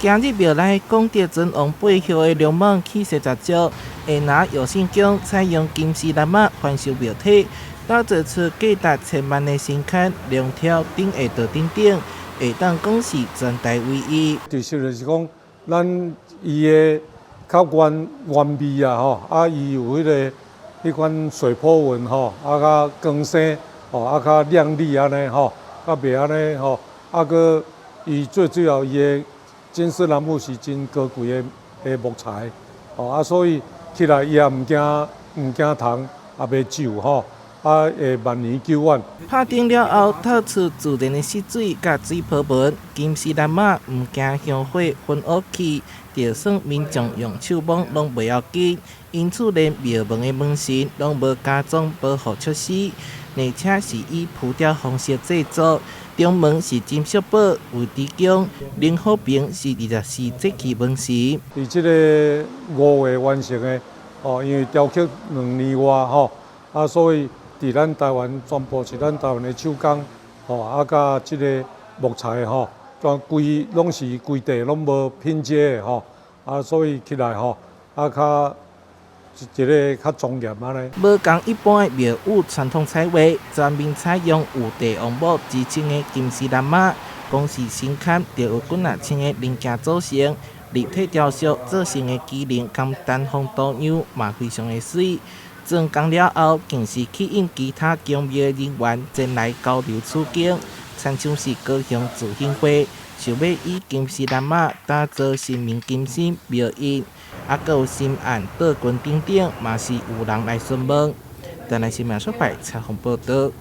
今日廟內功德尊王背後的龍蟒氣勢十足，下拿藥聖宮採用金絲楠木翻修廟體，打造出價值千萬的神龕、龍柱、頂下道等等，會當講是全台唯一。其實就是講，咱伊的較原原味啊吼，啊伊有彼个彼款水波紋吼，啊較光鮮吼，啊較亮麗按呢吼，較袂按呢吼，啊閣伊最主要伊的金絲楠木是真高貴的木材，吼啊，所以起來伊也毋驚毋驚蟲，也袂蛀吼，啊會萬年久遠。拍釘了後，透出自然的吸水佮水波紋，金絲楠木毋驚香火熏烏去，就算民眾用手摸攏袂要緊。因此連廟門的門神攏無加裝保護措施，而且是以浮雕方式製作。中門是金屬寶維持宮，靈火坪是24節氣門神。佇這个5月完成的，哦，因為雕刻2年外吼，啊，所以佇咱台灣全部是咱台灣的手工，吼，啊，佮這个木材吼，全規攏是規地攏無拼接的吼，啊，所以起來吼，啊，較一个較莊嚴按呢。無仝一般的廟宇傳統彩畫，全面採用有帝王木支撐的金絲楠木，光是神龕就有幾若千个零件組成，立體雕塑做成的麒麟佮丹鳳圖樣嘛非常的媠。竄工了後，更是吸引其他宮廟的人員前來交流取經，親像是高雄自興會想欲以金絲楠木打造神明金身廟印，啊，閣有神案道具等等，嘛是有人來詢問。台南新聞所採訪報導。